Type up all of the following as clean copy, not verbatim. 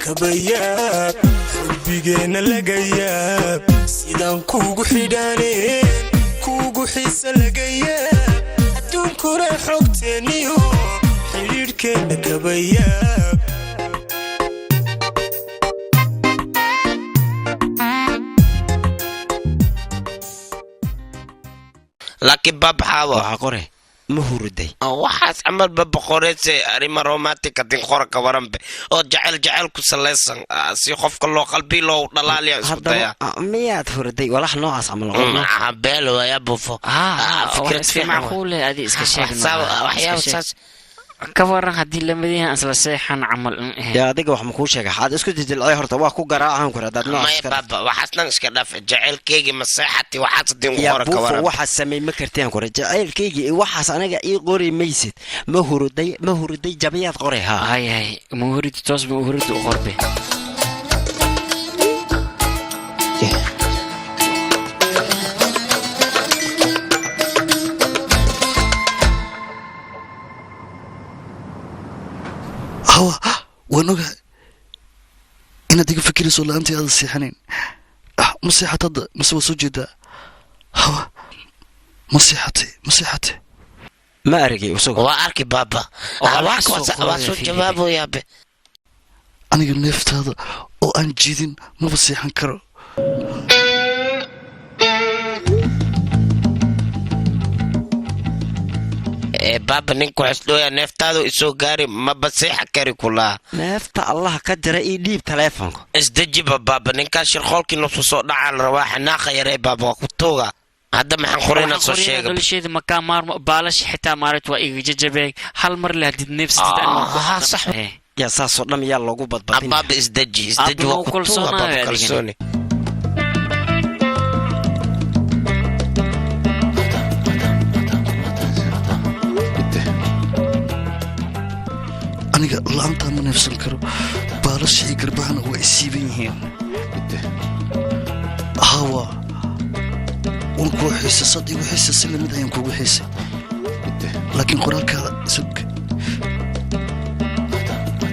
Kabayaab xubigeenna laga yaab, sidaan kuugu xidhaaneen kuugu xiisa laga yaab, adduunkuna xogteenniyo xidhiidhkeenna kabayaab. Laakiin babaxaabo. Waxaa qore ma huruday? Waxaas camal baboqoreyse arrima romantic hadin qora ka waranbe oo jecel jecel ku salaysan, si qofka loo qalbi loo dhalaaliya isku daya. Haddaba miyaad huruday walax noocaas camal qorno? Beel waya bufo. Fikrad iska fiican. Macquule adi iska sheeg. Waxyaaba saas. Ka waran haddii lamadiina isla seexan camal? Yaa adiga wax makuu sheega? Xaad isku dildilcay horta waa ku garaacan kara hadaad noocaas maya iska baaba, waxaas dhan iska dhaaf, jaceylkeygi maseexati waxaas hadin yaa qora ka buufo waran. Waxaas samay ma karteen kore jacaylkayga iyo waxaas aniga ii qori maysid. Ma huruday, ma huruday jabayaad qoray haa. Hay hay, muhuridi toos ba uhuridi u qorbe. Hawa, waan ogahay inaad iga fikirayso la-aantii aadan seexanayn. Ma seexat hadda mase waa soo jeedaa? Hawa, ma seexatay? Ma seexatay? Ma aragay isagu. Waa arki baaba. Oo waa wax soo waa qoraya soo fiiri. Jawaaboyaabe. Aniga neeftaada oo aan jiidin maba seexan karo. Ee baaba, ninka xusdhooya neeftaadu isoo gaari ma baseexa kari kulaa. Neefta Allah ka jira, ii dhiib taleefonka. Isdejiba baaba, ninkaas shirqoolkii nusu soo dhacaa la rabaa. Xanaaqa yaree baaba, waa ku tuuga. Hadda maxaan qoraynaa? Soo sheega. Nolosheeda makaa maarmo, baalasha xitaa maarat waa iga jajabeen hal mar le hadid neefsatid. Ah, sax. Yaa saasoo dhan yaa loogu badbadin? Baaba, isdeji, isdeji. Aabba, waa ma ku tuuga. kalsoonayo Baaba adigana? Kalsooni. Aniga la-aantaa ma neefsan karo, baalasha iyo garbahana waa isiiban yihiin. Hawa, waan kuu xiisay, sad igu xiisay si lamid ayaan kuugu xiisay, laakiin qoraalkaada sug.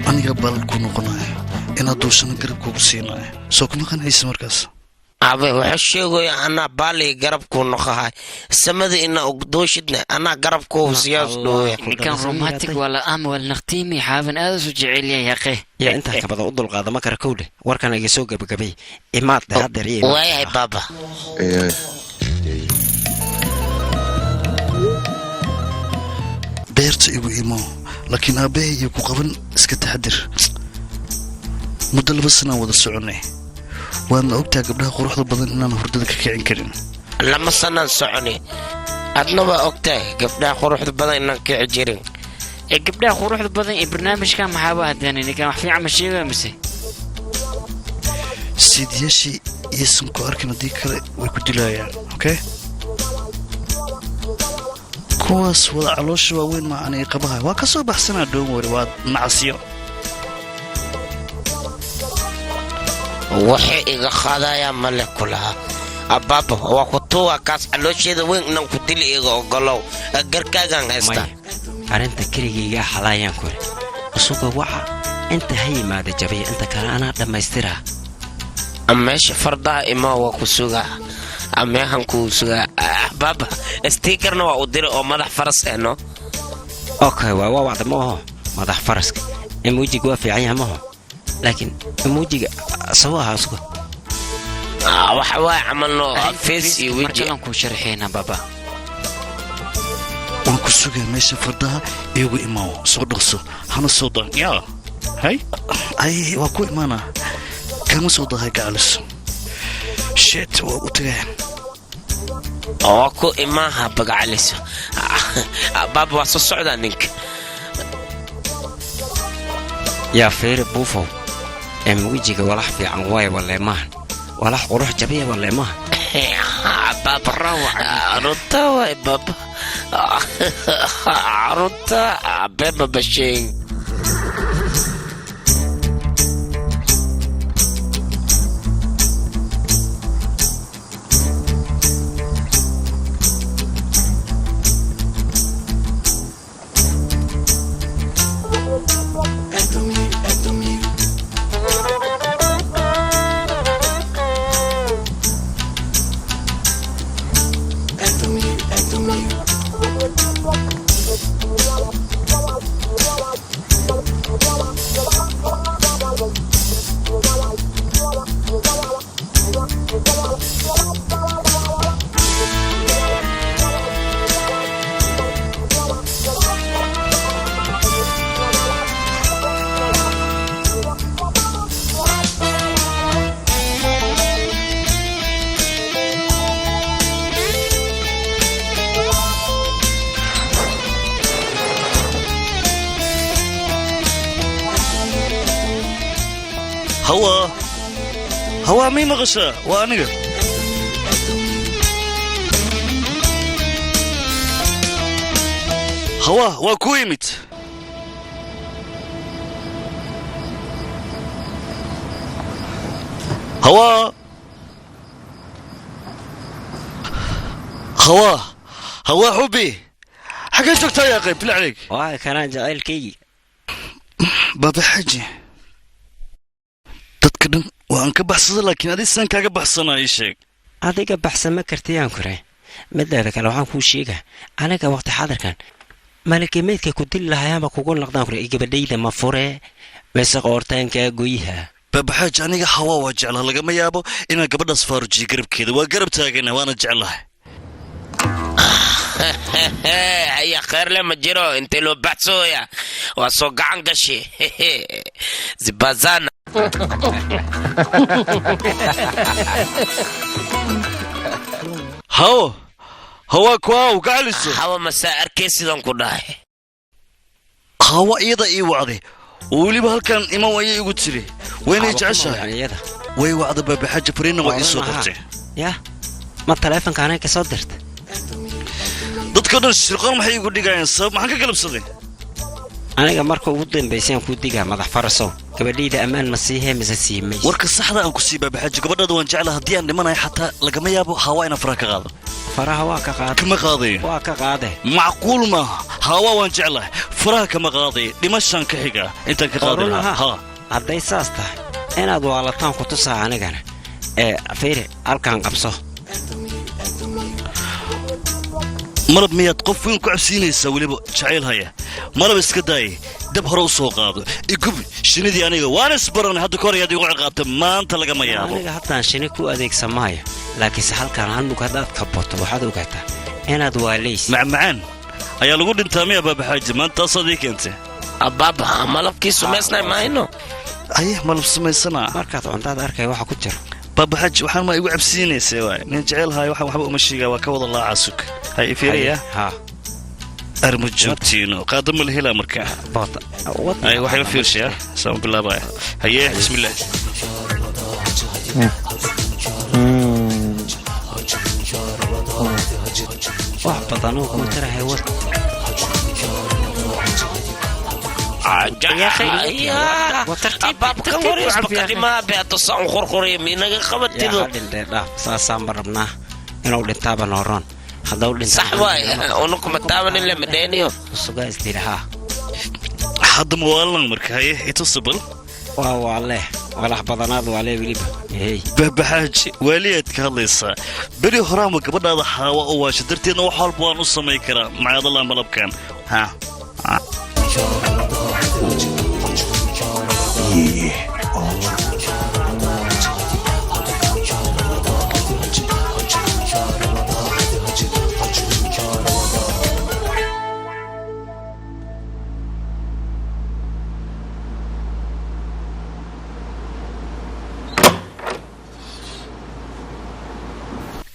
Aniga baalal kuu noqonaya inaad duushana garab kuugu siinaya, soo kuma qancaysa markaas? Abe, wuxuu sheegaya anaa baali garabkuu noqahay samada ina dooshidna anaa garabkuu siyaas dhooya. Ninkan romantic waa la ama waa naqtiimi xaaban aad u jecel yahay yaqe. Yaa intaa ka badan u dulqaada ma kara kowdhe, warkan iga soo gabagabay, imaad dhe haddeer iyo imaad. Waayahay baaba. Beerta igu imo, laakiin aabbahay iyo ku qaban, iska taxadir. Muddo 2 sanaan wada soconnay, waadna ogtaha gabdhaha quruxda badan inaan hurdada ka kicin karin. 2 sanaan soconi, adna waa ogtahay gabdhaha quruxda badan inaan kici jirin. Ee gabdhaha quruxda badan ee barnaamijkan maxaaba hadeen ninkan wax fiican ma sheegaya mise? Siidyaashii iyaysan ku arkin, haddii kale way ku dilayaan. Okay, kuwaas wada caloosha waaweyn maacan ii qabahay waa ka soo baxsanaa. Don't worry, waa nacasyo. Waxay iga qaadayaa male kulaha abaaba, waa ku tuuga kaas caloosheeda weyn inaan ku dili iga ogolow, garkaagaan haystaa. Maya, arrinta keligaygaa xalaayaan kore isagoo waxa inta ha yimaada jabaya, inta kale anaa dhammaystiraa. Meesha fardaha imaa, waa ku sugaa, ameehan kuu sugaa baaba. Stiikarna waa u diri oo madax faras eh no. Okay, waa wacda ma aho madax faraska. Emojiga waa fiican yahay maaho, laakiin emojiga sawo ahaa isugu. Waxa waay camal no face iyo weji. Markalan kuu sharxeynaa baaba. Waan ku sugaa meesha fardaha, iigu imaawo, soo dhaqso, hana soo dan yaa hay ay waa ku imaanaa, kama soo dahay gacaliso. Shit, waa u tagayaan. Waa ku imaaha bagacaliso baaba, waa soo socdaa ninka. Yaa fiiri buufow, emojiga walax fiican waay waleemahan, walax qurux jabiya waleemahan. Baaba, runta waay baaba, runta beba basheeg. Hawa, Hawa, mii maqashaa? Waa aniga. Hawa, waa kuu yimid. Hawa, Hawa, Hawa, xubbi, xaggee joogtaa yaa qayb bilaa caleyk? Waa kanaan jacaylkaygii. Baaba Xaji, dadka dhan waan ka baxsada, laakiin adi saan kaaga baxsanaa, ii sheeg. Adiga baxsan ma kartiyaan kure. Mideeda kale, waxaan kuu sheegaa, aniga waqti xadarkan malikemeydka ku dili lahayaanba kugu naqdaan kure. Gabadhayda ma fure mise qoortaankaa goyha? Baaba Xaaji, aniga Hawa waa jeclaa. Lagama yaabo inaan gabadhaas faarujiyo garabkeeda. Waa garab taagana, waana jeclahay. Haya, kheerle ma jiro intee loo baxsooya? Waa soo gacan gashi zibazana. Hawo, Hawa, kuwaaw gacaliso. Hawa masaa arkay sidan ku dhahay? Hawa iyada ii wacday oo weliba halkan iman waya igu tiri. Waynay jeceshahay. Iyada? Way wacda, Baaba Xaaji, fariinna waa ii soo qortay. Yah, ma taleefonka aniga kasoo dirta? Dadka dhan shirqoon maxay igu dhigayaan? Sabab maxaan ka galabsaday? Aniga marka ugu dambaysayaan kuu digaa, madax farasow, gabadhayda ammaan ma siihee mise siimays? Warka saxda aan ku sii, Baaba Xaaji, gabadhaada waan jeclaha. Haddii aan dhimanayo xataa lagama yaabo Hawa inaan faraha ka qaado. Faraha waa ka qaade. Kama qaadayo. Waa ka qaade. Macquul maaha. Hawa waan jeclahay, faraha kama qaadayo. Dhimashaan ka xiga intaan ka qaadi Run lahaa. ahaa. Ha. Hadday saas tahay, inaad waalataan ku tusaa anigana. Ee fiiri, halkan qabso. Malab miyaad qof weyn ku cabsiinaysaa, weliba jacayl haya? Malab iska daayay, dab hore u soo qaado, igubi shinnidii. Aniga waan isbaranay hadda kahor ayaad igu ciqaabta. Maanta lagama yaabo. Aniga haddaan shini ku adeegsan maayo, laakiinse halkan hal mug haddaad kaboto, waxaad ogaataa inaad waalays. Macmacaan ayaa lagu dhintaa miya, Baabaxaaji? Maanta taasaad ii keentay. Abaaba, malabkii sumaysnay mahayno. Aye, malab sumaysanaa. Markaad cuntaad arkay waxa ku jiro. Baabaxaaji, waxaan ma igu cabsiinaysa waay. Nin jecel hayo waxaan waxba uma sheegaa, waa ka wada laacaa. Sug, hay ifiiraya. Ha. Arma joogtiino qaado ma la helaa markaa? Boota. Ay, waxay la fiirshayaa saan bilaabaya. Haye, bismillaah. Wax badan oo kuu tarahay wad. Abaabkan wareysbakadimaa beato saan qurquriya minaga qabatido. Yaa dhintee, dhaaf, saasaan ba rabnaa. Inuu dhintaaba nooroon haddau dhinta. Sax waay, unukuma taabanin lama dheeniyo. Sugaa isdiri haa. Hadda mawaalan marka. Haye, itusabal. Waa waalee, walax badanaad waalee weliba, hey. Baabaxaaji, waaliyaad ka hadlaysaa. Beri horaanba gabadhaada Xaawa oo waasha darteedna wax walba waan u samayn karaa, macaadallah malabkan ha.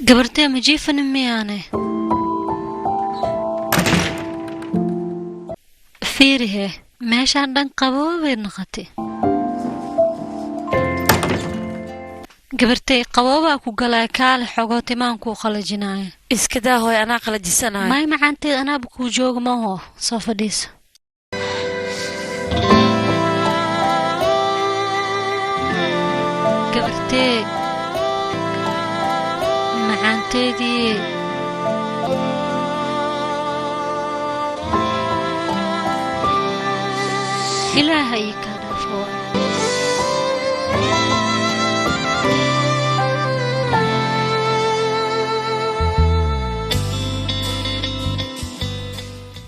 Gabartee, ma jiifani miyaane? Fiirihe, meeshaan dhan qaboobay noqotay. Gabartey, qaboobaa ku galaya. Kaale, xogoo timaan kuu qalajinaya. Iska daa hooy, anaa qalajisanayo. May, macaanteed, anaaba kuu jooga maho. Soo fadhiiso. Gabartee, macaanteedii. Ilaaha ii kaa dhaafo.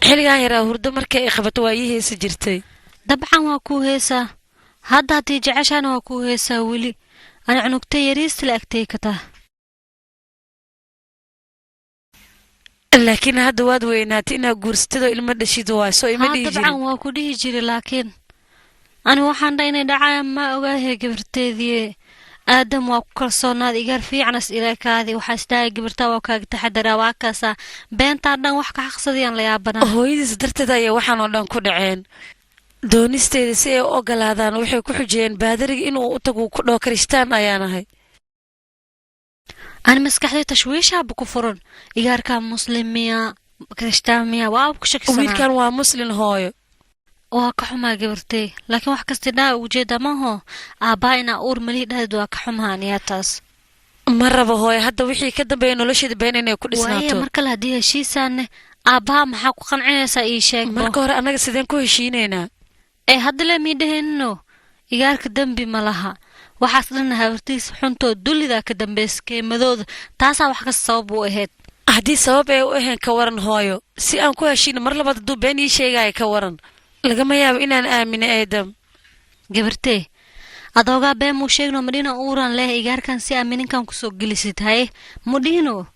Xilligan yaraa hurdo markay ay qabato waa ii heesi jirtay. Dabcan waa kuu heesaa hadda. Haddii jeceshaana waa kuu heesaa weli. Ana cunugta yariista la agtay ka taa. Laakiin hadda waad weynaatay, inaad guursatid oo ilmo dhashid waa soo ima Haa. dhihi Dabcan jirin. waa ku dhihi jiri, laakiin ani waxaan dha inay dhacayaan ma ogaahe. Gabarteedii Aadam waa ku kalsoonaad, igaar fiicanas ilaakaadii. Waxaa isdhahay gabartaa waa kaaga taxadaraa, waa kaasaa beentaa dhan wax ka xaqsadiyaan la yaabanaa. Hooyadiis darteed ayaa waxaan oo dhan ku dhaceen. Doonisteeda si ay u ogolaadaan waxay ku xujiyeen baadariga inuu u tagu ku dhaho Kirishtaan ayaan ahay. Ani maskaxday tashwiishaaba ku furan. Igaarkaa Muslim miya, Kirishtaan miya? Waa ku shakisanaa. Wiilkan waa Muslin, hooyo. Waa ka xumaa, gabartay, laakiin wax kasta dhaa ujeeda maho. Aabbaa inaa uur malii dhahdeed, waa ka xumaha aniyaa taas. Ma rabo, hooyo, hadda wixii ka dambeeya nolosheeda been inay ku Waaye, dhisnaato. mar kale haddii heshiisaanne, aabbaha maxaa ku qancinaysaa? Ii sheeg. Marka hore annaga sideen ku heshiinaynaa? Ee hadda le mii dhaheenno igaarka dembi ma laha. Waxaas dhanna habartiis xuntoo dullidaa ka dambaysa, keemadooda taasaa wax kasta sabab u ahayd. Haddii sabab ay u ahayn ka waran, hooyo, si aan ku heshiino mar labaad hadduu been ii sheegaya ka waran? Lagama yaabo inaan aamino Aadam. Gabartee, adoogaa been muu sheegno? Madhina uuran leh igaarkan si aamininkan kusoo gelisid? Haye, mudhino?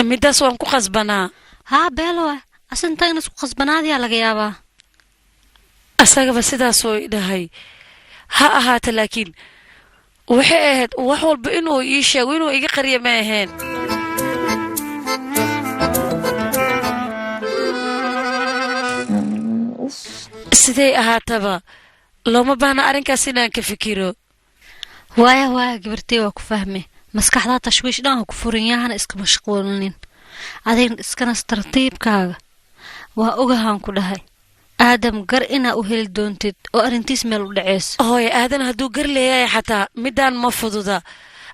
Midaas waan ku qasbanaa. Haa, beelowa asinta in isku qasbanaadiyaa laga yaabaa. Asagaba sidaasuu i dhahay ha ahaata, laakiin waxay ahayd wax walba inuu ii sheego, inuu iga qariyo ma ahayn. Siday ahaataba, looma baahna arrinkaas inaan ka fikiro. Waaya, waaya, gabartey, waa ku fahme. Maskaxdaa tashwiish dhan ha ku furin, yaahana iska mashquulinin. Adigna iskanas tartiibkaaga. Waa ogahaan ku dhahay, Aadam gar inaa u heli doontid oo arrintiis meel u dhaceyso. Hooyo, Aadan hadduu gar leeyahay xataa midaan ma fududa.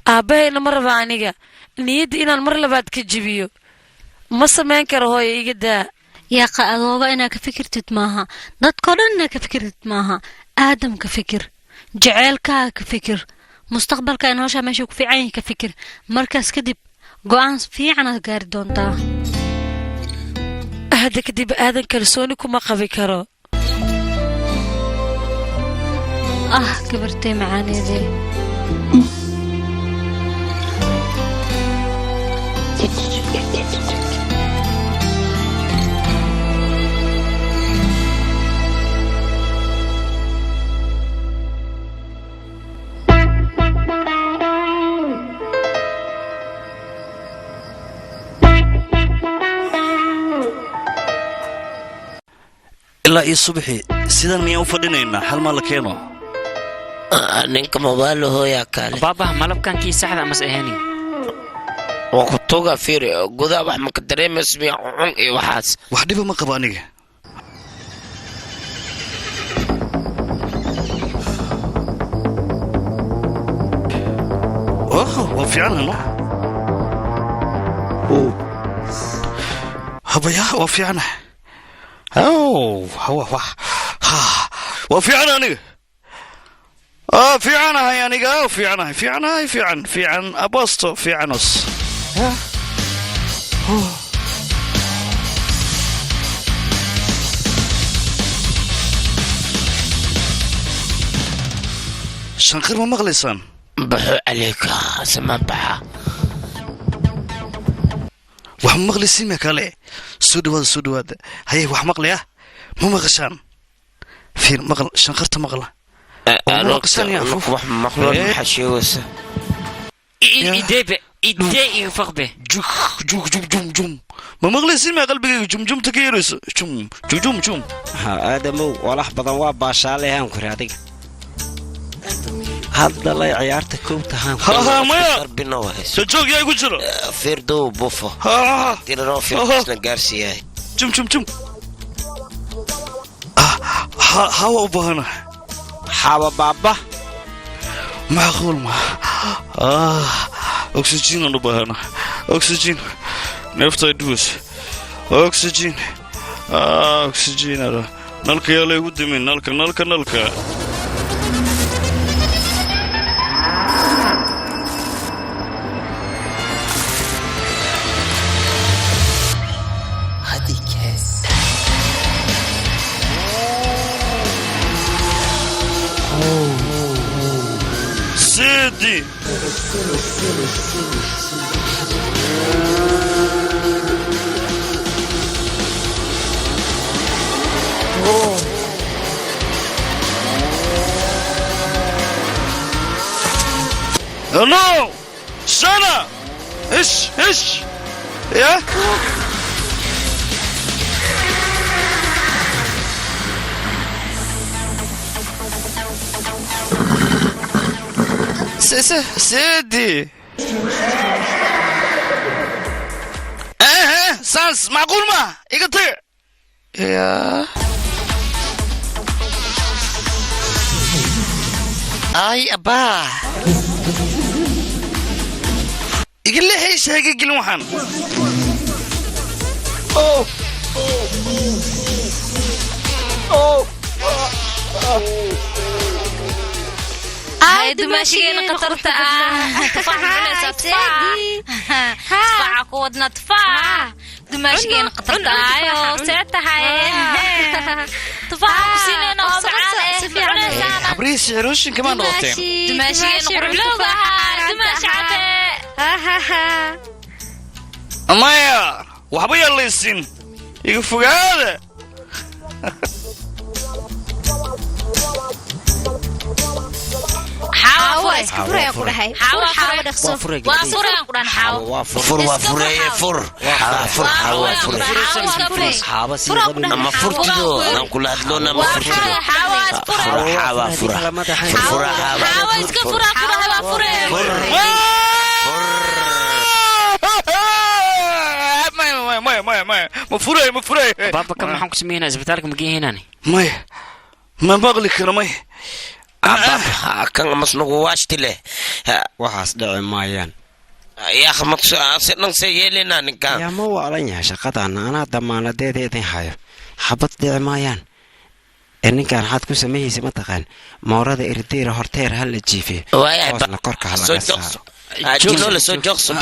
Aabbahayna ma raba aniga niyadda inaan mar labaad ka jibiyo. Ma samayn karo, hooyo, iga daa. Yaaqa, adooga inaa ka fikirtid maaha, dadkao dhan inaa ka fikirtid maaha. Aadam ka fikir, jaceylkaaga ka fikir, mustaqbalka ee noloshaa meesha ku fiican yahay ka fikir. Markaas kadib go'aan fiicanaad gaari doontaa. Hadda kadib Aadan kalsooni kuma qabi karo. Ah, gabartay macaaneedee. Ilaa iyo subaxii sidan miyaan u fadhinaynaa? Xal maa la keeno? Ninka mobaalo hooyaa kaale. Baabah, malabkan kii saxda amase ahaynin? Waa ku tuga, fiiri gudaha, wax maka dareemayso miya cuncun iyo waxaas? Wax dhiba ma qabo aniga. Oh, waa fiicanahay no. Habaya, waa fiicanahay. Ow, hawa wax ha, waa fiican aniga. Ah, fiicanahay aniga, fiicanahay, fiicanahay, fiican, fiican, abasto fiicanos. Oh. Shanqir ma maqlaysaan? Baxo caleyka samaan baxa. Wax ma maqlaysiin? Ma kale soo dhawaada, soo dhawaada. Haye, wax maqlaya ma maqashaan? Fiir, maqal shanqarta, maqla. Oo ma maqashaan yaa afuuf? Wax maqloon. Eh. Maxaa sheegaysa? Ideebe idee iga faqbe. Juk juk jum jum jum, ma maqlaysiin? Maa qalbigayga jumjumta ka yeerayso? Jum jum jum jum. Ha, Aadamow, walax badan waa baashaalehaan kure. Adiga hadda lay ciyaarta kow tahaan. Ha ha, maya. Darbina wahayso. Soo joog yaa igu jiro. Fiirdow bufo. Ha ha. Diranoo fiirkaasna gaarsiiyahay. Jum jum jum. Ah, ha ha, waa u baahanahay. Xaaba baaba. Macquul ma ah, oxygen aan u baahanahay, oxygen, neefta ay dhuwayso, oxygen, ah, oxygen ara. Nalka yaa laygu dimin, nalka, nalka, nalka. Hadi kes. Sidi. No! Sana! Ish, ish! Ya? Ise ise seedi. Eh, saas macquul ma iga tag ya. Ay abaa, iga leexaysa, haga gelin waxaan. Oh oh. Ay, dumaashigeena khatarta ah, tufaax cunaysaa, tufaax, tufaaxa ku wadna, tufaax, dumaashigeena khatarta ayo, see tahay? Tufaaxa ku siinayna oo macaan eh, ma cunaysaana? Habrihii sixirooyinka maa noqoteen? Dumaashigeena quruxlowga ahaa, dumaashi cadee. Maya, waxba yaa laysin, iga fogaada. Xaawa. Iska furaya ku dhahay. Xaawa. Xaawa, dhaqso. Waa furay. Waa Gabadhayda. furayaan ku dhahan, xaawo. Waa fur. Fur, waa fureeye, fur. Fur, xaawo, waa fure. Xaaba sii Fura ku qabin. dhahan. Ama furtido aan kula hadloona, ama Waa furtido. fure, xaawa, isfure. Fura, xaawa, fura. Fura, xaawa. Xaawa, iska fura ku dhahay, waa fure. Maya, maya, maya, maya, maya, ma furay, ma furay. Baaba, kan maxaan ku sameynaa? Isbitaalka ma geehinani? Maya, ma maqli karo, maya. Abab, kan masnugu waashti leh. Waxaas dhici maayaan. Yaa, si dhan se yeelina ninkan. Yaa, ma waalan yahay? Shaqadan anaa damaanadeeda idin hayo, xabad dhici maayaan. Ee ninkan waxaad ku sameeyeysa, mataqaan, moorada irdiira horteer ha la jiifiyo. Waayahay. Hoosna korka ha Soo laga joogso. saaro. Jinoole, soo joogso.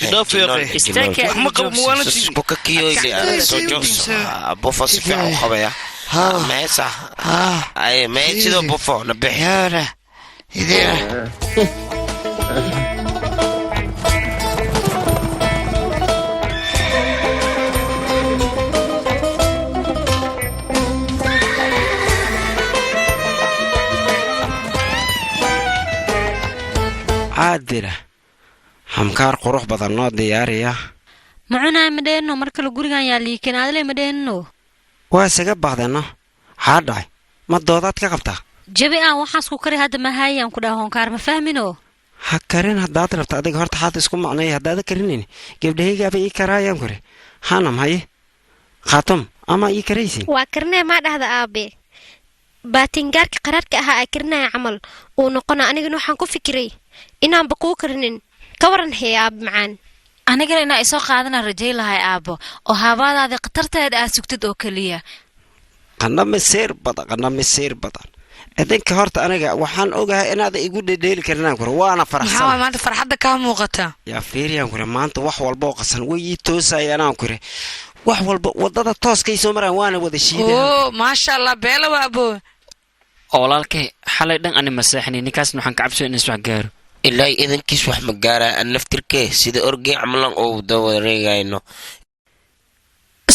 Idhaaf. Istaag. Wax ma qabo, muwaalantii. Bukakiyoyli, soo joogso. Bufo si fiican u qabaya meesa ay mee sidoo bufo na bixi. Yaara idira. Caadila, hamkaar qurux badan noo diyaariya. Ma cunaay, ma dheenno mar kale gurigan yaa liikin aadle, ma dheenno. Waa isaga baqdano, xaa dhacay? Ma doodaad ka qabtaa? Jabi aan waxaas ku kari hadda mahaayaan ku dhaha, honkaar, ma fahmino? Ha karin haddaad rabta. Adiga horta xaad isku macneey haddaada karinayn. Gabdhahaygaaba ii karaayaan kure. Hanam, haye, khaatum, ama ii karaysin? Waa karinaya, maa dhahda aabe? Baatingaarka qaraarka ahaa aa karinaya camal uu noqona. Anigana waxaan ku fikiray inaanba kuu karinin. Ka waran hee, aabe macaan? Anigana inaa isoo qaadana rajay lahay, aabbo, oo haabaadaadii khatarteeda aad sugtid oo keliya. Qanna masiir badan, qanna masiir badan. Idinka horta aniga waxaan ogahay inaada igu dhedheeli karinaan kure, waana Maxaa waay faraxsan. Maanta farxadda kaa muuqata. Yaa, fiiriyaan kure, maanta wax walba oo qasan way ii toosayaan kure. Wax walba wadada tooskay soo maraan, waana wada shiidaan. Oo, maasha Allah, beela waa abo. Oo walaalkay, xalay dhan ani maseexni, ninkaasna waxaan ka cabsooy in is wax gaaro. Ilaahay idankiis wax ma gaaraa, an naftirkee sida orgey camalan oo dawareegayno.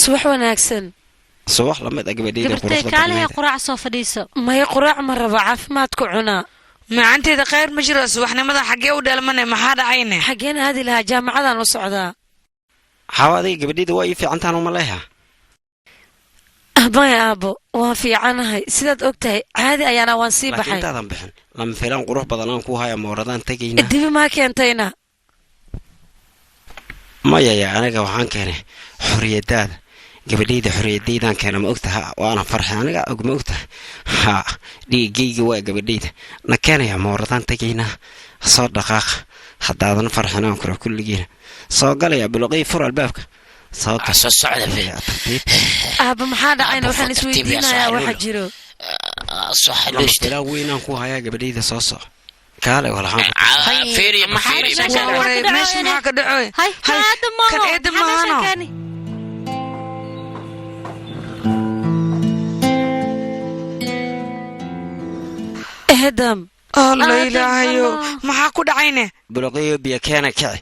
Subax wanaagsan. Subax lamid a, gabadhayda Gabartay, quruxda kaalihay badnayd. Quraac soo fadhiiso. Maya, quraac ma rabo, caafimaadku cunaa. Macanteeda, khayr ma jiro? Subaxnimada xaggee u dheelmane? Maxaa dhacayne? Xaggeen aadi lahaa? Jaamacadan u socdaa. Xaawa, adiga gabadhayda waa ii fiicantaan uma leeha? Maya aabbo, waan fiicanahay, sidaad og tahay caadi ayaana waan sii Laakiin baxay. intaadan bixin, lama filaan qurux badan aan ku haya, mooradaan tegaynaa. Dibi maa keentayna? Mayaya, aniga waxaan keenay xoriyadaada, gabadhayda, xoriyadaydaan keena, ma ogtaha? Waana farxay, aniga og, ma ogtaha? Ha, dhiigayga waa gabadhayda na keenaya, mooradaan tegaynaa. Soo dhaqaaq haddaadan farxin aan kura. Kulligiina soo galaya, biloqii, fur albaabka, soo gal. Soo socda be. Tartiib. Aabba, maxaa dhacayna? Aabbo, Waxaan tartiib yaa, isweydiinayaa soo waxa xaluulo. jiro. Soo Lama xaluushta. filaan weynaan ku hayaa, gabadhayda, soo soco, kaale walaxaan. Fiiriya, fiiriya. Waa waray, meesha maxaa ka dhacoy? Hay. Hay, Aada maaho. kan eeda Maxaa meeshaan maahano. keeni? Eedam. Alla. Aadan, Ilaahayo. Allah. Maxaa ku dhacayne? Biloqiyo, biyo keena, kici.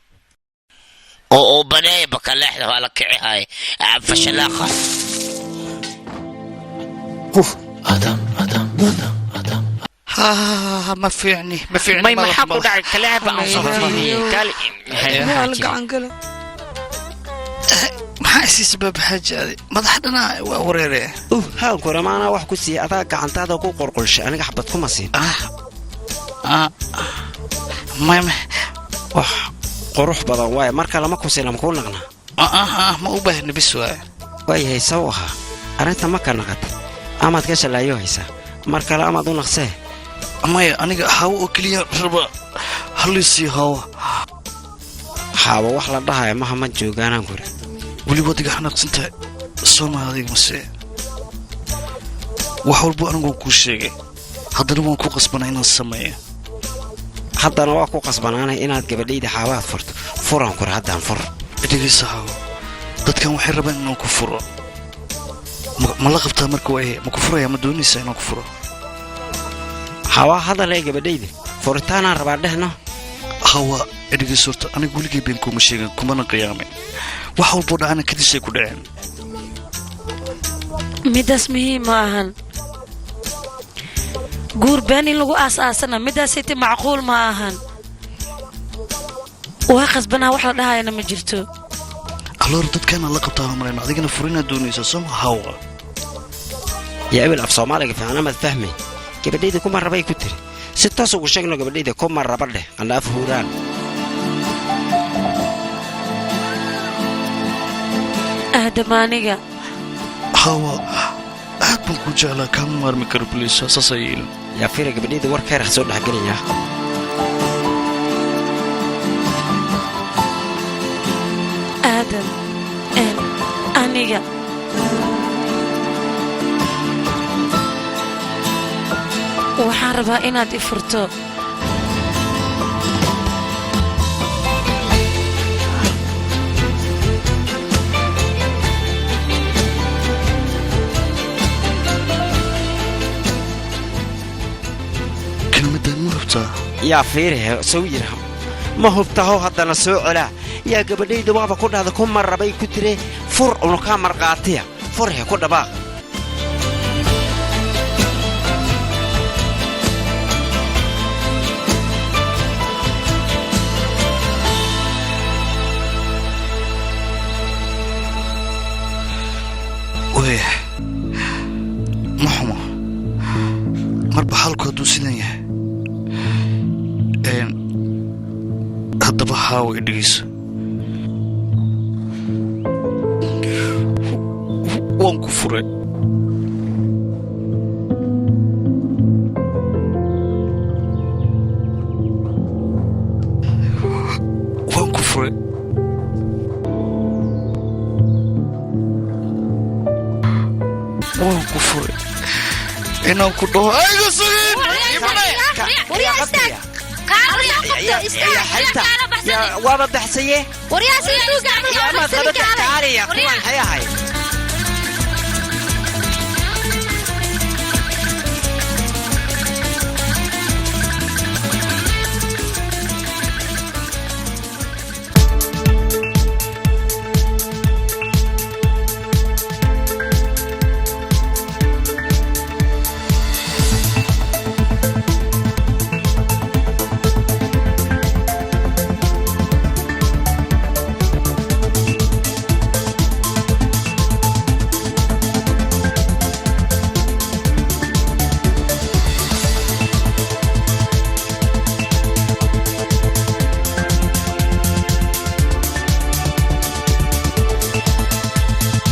Oo uu baneeya bakaleexda, waa la kici haye fashalaaqa. Adam, adam, adam, adam. Ha, ma fiicni, ma fiicni. May, madax maxaa ku madax. dhacay? Kaleeba aan soo fiiriyey kaali. Waa la gacan gala. Maxaa isiisa baabaxaajaadi? Madax dhanaa waa wareere. Haan kure, maanaa wax ku siiya? Adaa gacantaada ku qorqolshay, aniga xabad kuma siin. Ah. Ah. Maya, maya. Wax qurux badan waaye. Marka lama kusina makuu naqnaa? Ma u baahna, bis waaye. Waayahay, saw ahaa arrinta ma ka naqata amaad ka shalaayo haysaa mar kale amaad u naqsee? Maya, aniga hawo oo keliya raba, haliisii hawo. Xaabo wax la dhahaya maha, ma joogaanaan kuri. Weli waad iga xanaaqsan tahay, soo maha? Adiga mase wax walbo anigu waan kuu sheegay, haddana waan ku qasbanaa inaan sameeyo. Haddana waa ku qasbanaanay inaad gabadhayda xaabaad furto. Furaan kuri, haddaan fur. Dhegaysa hawo, dadkan waxay rabaan inaan ku furo. Ma la qabtaa marka? Waaye, ma ku furaya? Ma doonaysaa inaan ku furo? Xawaa, hadalay gabadhayda furitaanaan rabaa dhehno. Hawa, dhegaysa horta, anigu weligay been kuma sheegin, kumana qiyaamin. Wax walboo dhacana kadisay ku dhaceen. Midaas muhiim ma ahan. Guur been in lagu aas-aasana midaasayte macquul ma ahan. Waa qasbanaa wax la dhahayana ma jirto. Aloor, dadkaana la qabtaa malayno, adigana furinaad doonaysaa, soo ma hawa? Yaa ebil, af Soomaaliga fiican amaad fahmay? Gabadhayda kuma rabay ku tiri. Si toos ugu sheegno gabadhayda kuma raba dheh, qandhaaf huuraan. Aadam, aniga Hawa, aad baan kuu jeclaa, kaama maarmi karo, please saas yeelin. Yaa fiira, gabadhayda war khayr ha soo dhexgelaya. Aadam, aniga waxaan rabaa inaad i furto. Kelmadaan ma rabtaa? Yaa fiirihe, sow yidha ma hubtahow, haddana soo celaa. Yaa gabadhayda waaba ku dhahda kuma rabay ku tire, fur unukaa marqaatiya, furhe ku dhabaaq. Waaya, ma xumo marba xaalku hadduu sidan yahay. Haddaba haawa, i dhegeyso, waan ku furay. Waan ku furay. Waan ku furay. Inaan ku dhaho ayga sugin. Waaba baxsaye. Amaad qabada kaaliya kuwan xayahay.